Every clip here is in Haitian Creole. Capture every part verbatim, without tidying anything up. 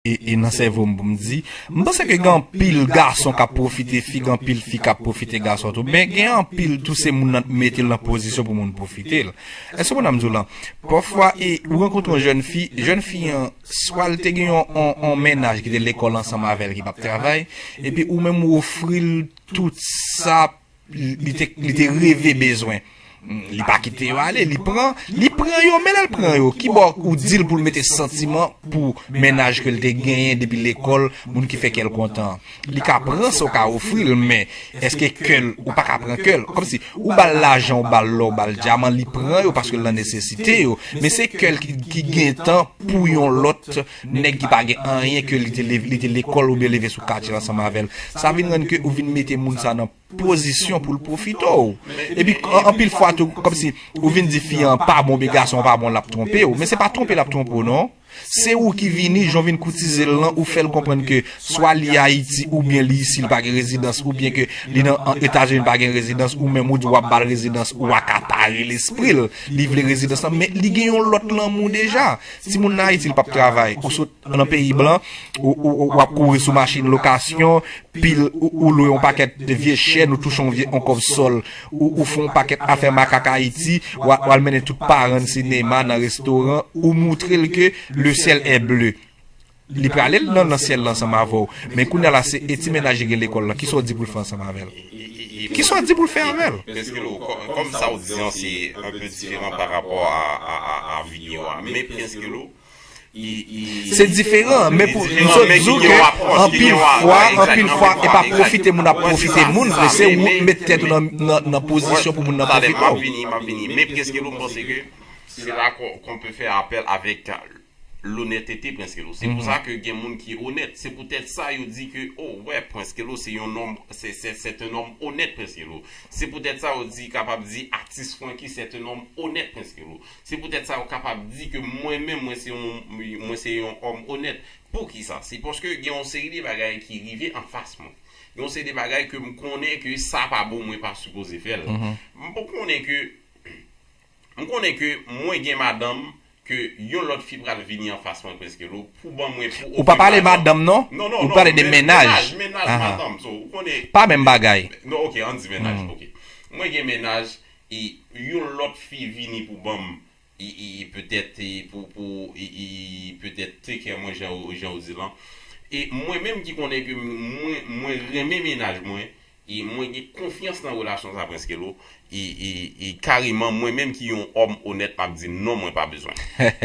e, e nan sèvo m pou m di, m panse ke gen anpil gason k ap pwofite fi, gen anpil fi k ap pwofite gason tou. Men gen anpil tou se moun nan mete l nan pozisyon pou moun pwofite l. Èske w konn sa m di w lan? Pafwa, e, ou rankontre yon jèn fi, jèn fi an, swa l te gen yon, yon, yon mennaj ki te lekòl ansanm avè l ki p ap travay, epi ou menm ou ofri l tout sa li te, li te reve bezwen. Li pa kite yo ale, li pran, li pran yo, men lè l pran yo, kibò ou di l pou l mete santiman pou mennaj ke l te genyen depi lekòl, moun ki fè kè l kontan an? Li ka pran sa w ka ofri l, men èske kè l, ou pa ka pran kè l? Kòmsi, ou ba l lajan, ou ba l lò, ou ba l dyaman, li pran yo paske l nan nesesite yo. Men se kè l ki, ki gentan pou yon lòt nèg ki pa gen anyen, ke li te leve, li te lekòl oubyen leve sou katye l ansanm avè l. Sa vin rann ke ou vin mete moun sa nan pozisyon pou l pwofite w. Epi, an-, anpil fwa tou, kòmsi ou vin di fi an pa bon, oubyen gason an pa bon, l ap twonpe w. Men se pa twonpe l ap twonpe w, non. Se ou ki vini, jan w vin koutize l lan, ou fè l konprann ke swa li Ayiti, oubyen li isi, li pa gen rezidans, oubyen ke li nan, an Etazini, li pa gen rezidans, ou menm ou di w ap ba l rezidans, ou akapare lespri l, li vle rezidans lan, men li gen yon lòt lanmou deja. Timoun nan Ayiti, li p ap travay, ou sot nan peyi blan, ou, ou, ou, w ap kouri sou machin lokasyon, pil, ou, ou lwe yon pakèt de vye chèn, ou touche yon vye, yon kòb sòl, ou, ou fè yon pakèt afè makak Ayiti, w a-, w al mennen tout paran n sinema, nan restoran, ou moutre l ke le ciel est bleu. Li prale nan, nan syèl la ansanm avè w. Men kounye a la, se e ti mennaj li gen lekòl la, kisa w di pou l fè ansanm avè l? Kisa w di pou l fè avè l? Prensilo, kò-, kòm sa w di an, se un peu différent par rapport à, à, à, à vidéo a. Men Prensilo, i, i, Se diferan, men pou, m sot di w ke anpil fwa, anpil fwa, e pa pwofite moun ap pwofite moun, men se ou k met tèt ou nan, nan, nan pozisyon pou moun nan pwofite w. M ap vini, m ap vini. Men Prensilo, m panse ke se la qu'on, qu'on peut faire appel avec l'honnêteté, Prensilo. Se pou sa ke gen moun ki onèt. Se poutèt sa yo di ke, oh, wè, Prensilo, se yon nonm, se, se, c'est un homme honnête, Prensilo. Se poutèt sa yo di, kapab di, atis Francky, c'est un homme honnête, Prensilo. Se poutèt sa yo kapab di ke mwen menm, mwen se yon, mwen se yon òm onèt. Poukisa? Se paske gen yon seri de bagay ki rive anfas mwen. Gen yon seri de bagay ke m konnen ke sa pa bon, mwen pa sipoze fè l. M konnen ke M konnen ke mwen gen madanm, ke yon lòt fi pral vini anfas mwen, Prensilo, pou ban mwen pou Ou pa pale madanm, non? Non, non, non, pale de mennaj. Mennaj, mennaj, madanm. So, ou konnen. Pa menm bagay. Non, ok, ann di mennaj, ok. Mwen gen mennaj, e yon lòt fi vini pou ban m, e, e, e petèt, e pou, pou, e, e, e petèt take care mwen, jan, jan ou di lan. E mwen menm ki konnen ke mwen, mwen renmen mennaj mwen, e mwen gen konfyans nan relasyon sa, Prensilo, e, e, e kareman, mwen menm ki yon òm onèt, m ap di non, mwen pa bezwen.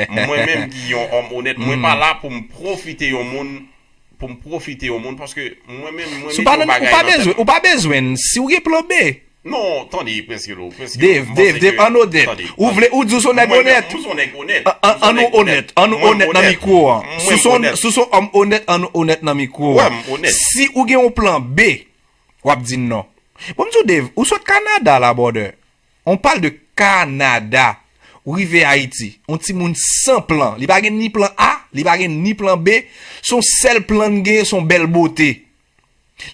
Mwen menm ki yon òm onèt, mwen pa la pou m pwofite yon moun, pou m pwofite yon moun, paske mwen menm, mwen Si w mete pa yon nan, ou bagay pa nan tèt bezwen, mwen. Ou pa bezwen, si w gen plan B. Non, tande, Prensilo, Prensilo, Dave, m panse Dave, Dave, ke, ann onèt. Tande, Ou vle, ou di w se yon nèg onèt. Mwen menm, m se yon nèg onèt. An, an, ann nou onèt, ann nou onèt nan mikwo an. Si w se yon, si w se yon òm onèt, ann nou onèt nan mikwo an. Wè, m onèt. Si ou gen yon plan B, w ap di n non. Bon, m di w, Dave, ou sot Kanada la, brother. On parle de Kanada. Ou rive Ayiti. On timoun san plan. Li pa gen ni plan A, li pa gen ni plan B. Se yon sèl plan l gen, se yon bèl bote.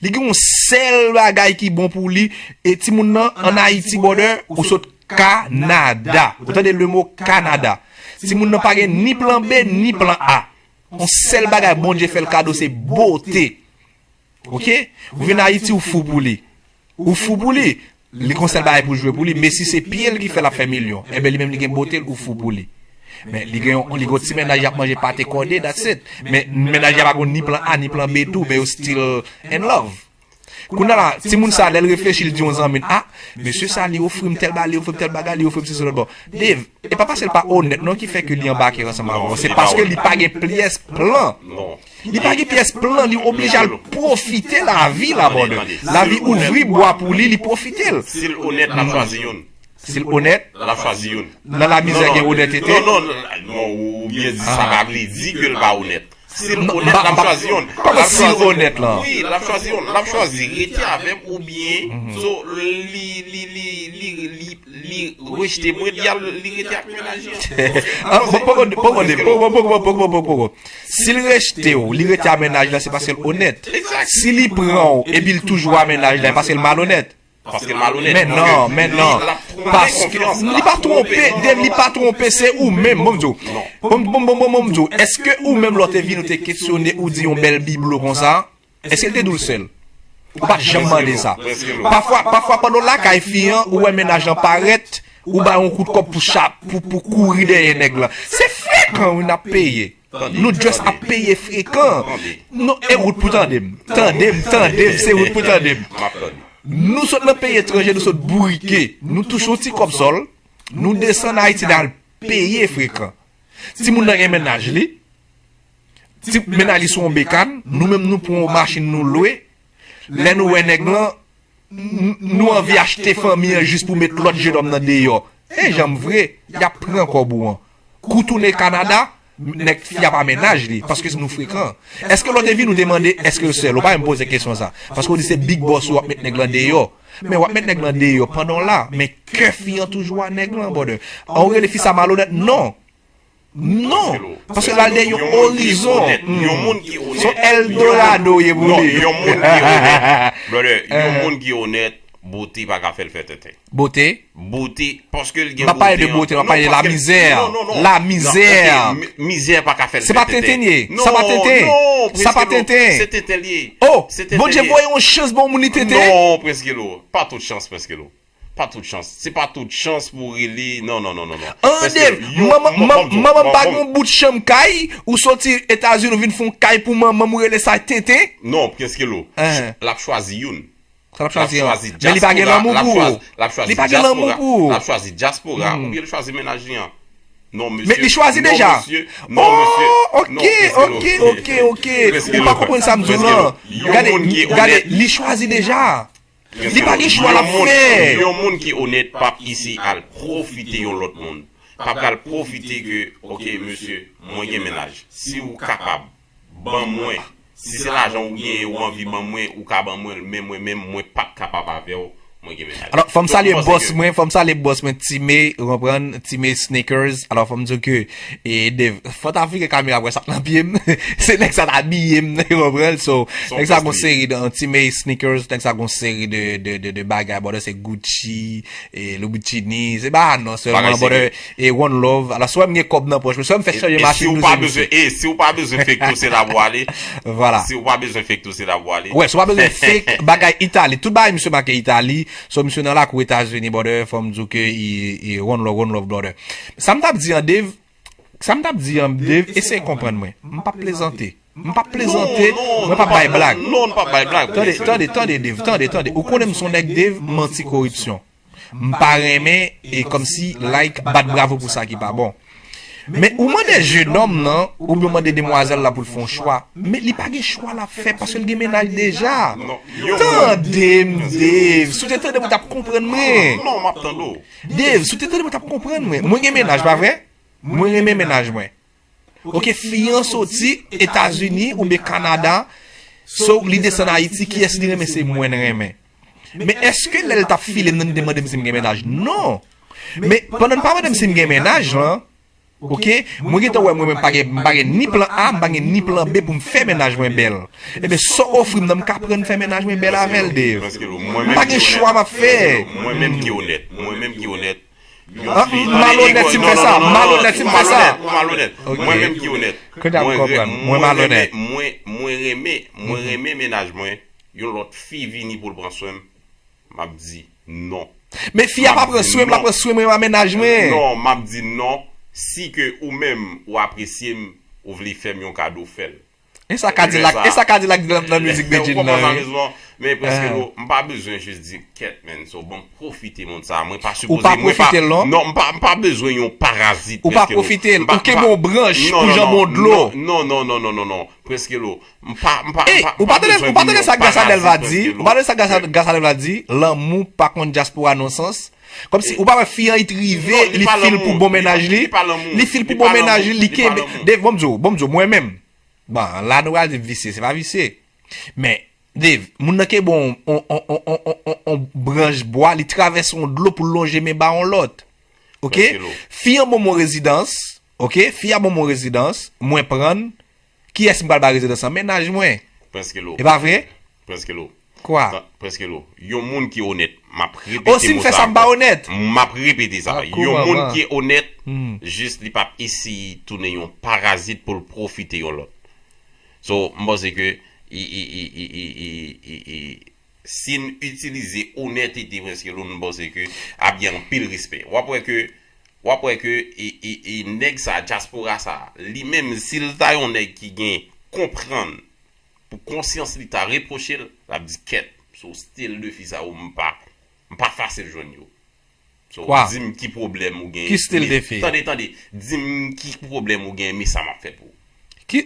Li gen yon sèl bagay ki bon pou li. E timoun nan, ann Ayiti, brother, ou sot Kanada. Ou tande le mo Kanada. Timoun nan pa gen ni plan B, ni plan A. On sèl bagay Bondye fè l kado, se bote. Ok? Ou vin Ayiti, ou fou pou li. Ou fou pou li. Li gon sèl bagay pou jwe pou li, men si se pye l ki fè l ap fè milyon, enben li menm li gen bote l, ou fou pou li. Men li gen yon, li gon ti mennaj y ap manje pate kòde, that's it. Men mennaj la pa gon ni plan A, ni plan B tou, men yo still in love. Kounye a la, timoun sa, lè l reflechi, l di yon zanmi l, ah, mesye sa, li ofri m tèl bagay, li ofri m tèl bagay, li ofri m sesi lòt bò. Dave, e pa paske l pa onèt non ki fè ke li anbake ansanm avè w. Se paske li pa gen pyès plan. Li pa gen pyès plan, li oblije al pwofite lavi la, brother. Lavi ouvri bwa pou li, li pwofite l. Si l onèt, l ap chwazi youn. Si l onèt, l ap chwazi youn. Nan lamizè gen onètete. Non, non, non, non, ou byen di sa pa vle di ke l pa onèt. Si l onèt, l ap chwazi youn. Kòman si l onèt lan? Wi, l ap chwazi youn. L ap chwazi rete avè m oubyen so, li, li, li, li, li, li rejte mwen, li al, li rete ak mennaj li an. Ah, poko, poko, poko, poko, poko, poko, poko. Si l rejte w, li rete a mennaj la, se paske l onèt. Si li pran w, epi l toujou a mennaj la, e paske l malonèt. Paske l malonèt. Men non, men non. Paske li pa twonpe, Dave, li pa twonpe, se ou menm. Bon, m di w. Bon, bon, bon, bon, bon, m di w. Èske ou menm lè w te vini, ou te kesyone, ou di yon bèl biblo konsa? Èske l te di w l sèl? Ou pa t janm mande sa. Pafwa, pafwa pandan w lakay fi an, ou wè mennaj lan parèt, ou ba yon kout kòb pou chap, pou, pou kouri dèyè nèg lan. Se frekan wi n ap peye. Nou just ap peye frekan. Non, e wout pou tande m. Tande m, tande m, se wout pou tande m. Nou sot nan peyi etranje, nou sot bourike. Nou touche yon ti kòb sòl, nou desann Ayiti, n al peye frekan. Timoun nan gen mennaj li. Ti mennaj li sou yon bekàn, nou menm nou pran yon machin nou lwe. Lè nou wè nèg lan, n- nou anvi achte fanmi an jis pou met lòt jenòm nan deyò. E janm vre, y ap pran kòb ou an. Kou tounen Kanada, nèg fi a pa mennaj li, paske nou frekan. Èske lè w te vin ou te mande èske l sèl? Ou pa menm poze kesyon sa. Paske w di se big boss ou ap met nèg lan deyò. Men w ap met nèg lan deyò pandan w la. Men kè fi an toujou a nèg lan, brother. An ou rele fi sa malonèt? Non. Non. Paske l al dèyè yon orizon. Yon moun ki onèt. Se yon Eldorado ye pou li. Yon moun ki onèt. Brother, yon moun ki onèt, bote pa ka fè l fè tenten. Bote? Bote, paske l gen bote. M pa pale de bote, m pa pale de lamizè. Lamizè. Mizè pa ka fè l fè tenten. Se pa tenten l ye. Sa pa tenten. Sa pa tenten. Se tenten l ye. Oh, Bondye voye yon chans ba yon moun li tenten. Non, Preskelo. Pa tout chans, Preskelo. Pa tout chans. Se pa tout chans pou w rele. Non, non, non, non, non. An Dave, manman m pa gen yon bout chanm kay, ou soti Etazini, ou vin fè yon kay pou manman m, ou rele sa tenten? Non, Preskelo. L ap chwazi youn. Sa l ap chwazi an. Men li pa gen lanmou pou ou. Li pa gen lanmou pou ou. L ap chwazi dyaspora oubyen l chwazi mennaj li an. Non, mesye. Men li chwazi deja. Oh, ok, ok, ok, ok. Ou pa konprann sa m di w lan. Gade, gade, li chwazi deja. Li pa gen chwa l ap fè. Yon moun ki onèt p ap eseye al pwofite yon lòt moun. P ap al pwofite ke, ok, mesye, mwen gen mennaj. Si w kapab, ban mwen. Si se lajan ou genyen, ou anvi ban mwen, ou ka ban mwen l, men mwen menm, mwen p ap kapab avè w. Mwen gen mennaj. Alò, fò m salye bòs mwen, fò m salye bòs mwen, Time, ou konprann, Time Sneakers. Alò, fò m di w ke, e, Dave, fò w ta vire kamera pou wè sa k nan pye m. Se nèg sa t abiye m, ou konprann? So, nèg sa gon seri de, Time Sneakers, nèg sa gon seri de, de, de, de bagay, brother, se Gucci, e, Louboutin, se pa non sèlman, brother, e One Love. Alò, si w wè m gen kòb nan pòch mwen, si w wè m fè chanje machin nou, se misye. E si w pa bezwen fake tou, se la pou w ale. Vwala. Si w pa bezwen fake tou, se la pou w ale. Wè, si w pa bezwen fake, bagay Itali. Tout bagay misye make Itali. So, misye nan lakou Etazini, brother, fò m di w ke i, i one love, one love, brother. Sa m t ap di an, Dave, sa m t ap di an, Dave, eseye konprann mwen. M p ap plezante. M p ap plezante, mwen p ap bay blag. Non, n p ap bay blag. Tande, tande, tande, Dave, tande, tande. Ou konnen m se yon nèg, Dave, m anti koripsyon. M pa renmen, e kòmsi, like, bat bravo pou sa ki pa bon. Men ou mande jenòm nan, oubyen ou mande demwazèl la pou l fè yon chwa. Men li pa gen chwa l ap fè paske l gen mennaj deja. Tande m, Dave. Si w te tande m, ou t ap konprann mwen. Non, m ap tande w. Dave, si w te tande m, ou t ap konprann mwen. Mwen gen mennaj, pa vre? Mwen renmen mennaj mwen. Ok, fi an soti Etazini oubyen Kanada, so li desann Ayiti, kiyès li renmen, se mwen l renmen. Men èske lè l t ap file m nan, li te mande m si m gen mennaj? Non. Men pandan l pa mande m si m gen mennaj lan, ok, mwen gentan wè mwen menm m pa gen, m pa gen ni plan A, m pa gen ni plan B pou m fè mennaj mwen bèl. Ebyen, sa w ofri m nan, m ka pran fè mennaj mwen bèl avè l, Dave. M pa gen chwa m ap fè. Mwen menm ki onèt, mwen menm ki onèt. Malonèt si m fè sa, malonèt si m fè sa. Ou malonèt. Mwen menm ki onèt. Kote ap konprann? Mwen malonèt. Mwen renmen, mwen renmen mennaj mwen. Yon lòt fi vini pou l pran swen m. M ap di non. Men fi a pa pran swen m, l ap pran swen mwen, mennaj mwen. Non, m ap di non. Si ke ou menm ou apresye m, ou vle fè m yon kado, fè l. E sa Kadilak, e sa Kadilak di nan, nan mizik Bedjine nan, wi. Men Preskelo, m pa bezwen jis di kèt, man, so ban m pwofite moun sa. Mwen pa sipoze, ou pa pwofite l non? Non, m pa, m pa bezwen yon parazit. Ou pa pwofite l, ou kenbe yon branch pou janbe yon dlo. Non, non, non, non, non, non. Preskelo, m pa, m pa, m pa bezwen vin yon parazit, Preskelo. Ou pa tande sa Gasadel va di? Ou pa tande sa Gasadel va di? Lanmou pa konn dyaspora non sans. Kòmsi ou pa wè fi an it rive, li fil pou bon mennaj li. Li fil pou bon mennaj li, li kenbe. Dave, bon m di w, bon m di w, mwen menm. Bon, la nou pral di visye, se pa visye. Men, Dave, moun nan kenbe on, on, on branch bwa, li travèse on dlo pou l lonje men ba on lòt. Ok? Fi an ban mwen rezidans, ok? Fi a ban mwen rezidans, mwen pran l. Kiyès m pral ba rezidans lan? Mennaj mwen. Preskelo. E pa vre? Preskelo. Kwa? Preskelo. Yon moun ki onèt. m ap repete mo sa ankò. O, si m fè sa, m pa onèt. M ap repete sa. Yon moun ki onèt, jis li p ap eseye tounen yon parazit pou l pwofite yon lòt. So, m panse ke i, i, i, i, i, i, i, i, si n itilize onètete Prince Kelo, m panse ke ap gen anpil respè. W ap wè ke, w ap wè ke e, e, e nèg sa, dyaspora sa, li menm, si l ta yon nèg ki gen konprann pou konsyans li ta repwoche l, l ap di, kèt, se yon stil de fi sa yo, m pa, m pa fasil jwenn yo. So, di m ki pwoblèm ou gen. Ki stil de fi? Tande, tande. Di m ki pwoblèm ou gen, men sa m ap fè pou ou. Ki?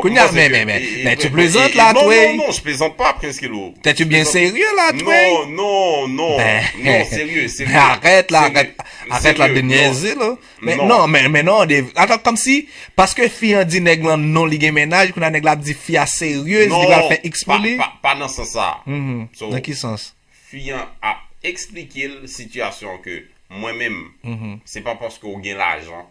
Kounye a, men, men, men, men, tu plaisantes la, Tway. Non, non, non, je plaisante pas, Prince Kelo. T'es-tu bien sérieux la, Tway? Non, non, non, non, serye, serye. Arèt la, arèt, arèt la de nyèzi la. Men non, men, men non, Dave. Atann, kòmsi, paske fi an di nèg lan non, li gen mennaj, kounye a nèg la ap di fi a seryez, li pral fè X pou li. Non, pa, pa, pa nan sans sa. So, nan ki sans? Fi an ap eksplike l sitiyasyon ke mwen menm, se pa paske w gen lajan,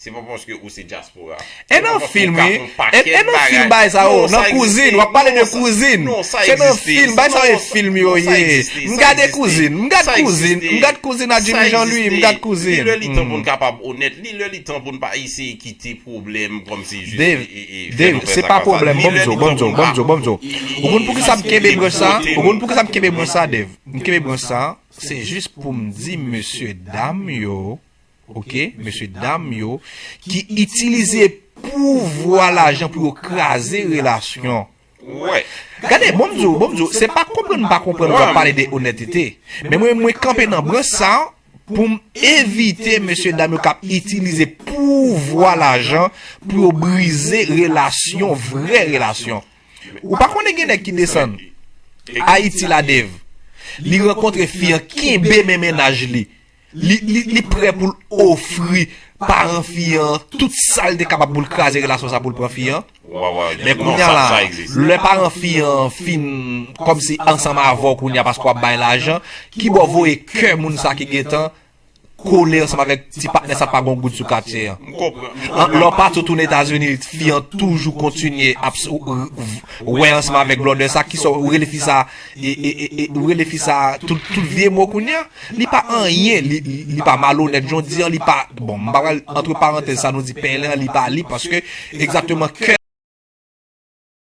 se pa paske ou se dyaspora. E nan fim, wi. E nan fim bagay sa yo, nan kouzin, w ap pale de kouzin. Se nan fim, bagay sa yo e fim yo ye. M gade kouzin, m gad kouzin, m gad kouzin a Jimmy Jean Louis, m gad kouzin. Li lè li tan pou n kapab onèt, li lè li tan pou n pa eseye kite pwoblèm kòmsi jis e, e, e fè nou pè sa. Dave, se pa pwoblèm, ban m di w, ban m di w, ban m di w, ban m di w. Ou konn poukisa m kenbe branch sa? Ou konn poukisa m kenbe branch sa, Dave? M kenbe branch sa, se jis pou m di mesye dam yo, oke, mesye dam yo, ki itilize pouvwa lajan pou yo kraze relasyon. Gade, ban m di w, ban m di w, se pa konprann m pa konprann w ap pale de onètete. Men mwen, mwen kanpe nan branch sa pou m evite mesye dam yo k ap itilize pouvwa lajan pou yo brize relasyon, vrè relasyon. Ou pa konnen gen nèg ki desann Ayiti la, Dave. Li rankontre fi an, kenbe men mennaj li. Li, li, li prè pou l ofri paran fi an tout sa l te kapab pou l kraze relasyon sa pou l pran fi an. Men kounye a la, lè paran fi an fin kòmsi ansanm avè w kounye a paske w ap bay lajan, kibò voye kè moun sa ki gentan kole ansanm avèk ti patnè sa pa gon goud sou katye an. Lè w pati w tounen Etazini, fi an toujou kontinye ap wè ansanm avèk blòdè sa, kisa w rele fi sa, e, e, e, e, ou rele fi sa tout, tout vye mo kounye a. Li pa anyen, li, li, li pa malonèt, jan w di an, li pa, bon, m pa pral antre parantèz sa nou di pèlen an, li pa li, paske egzakteman kè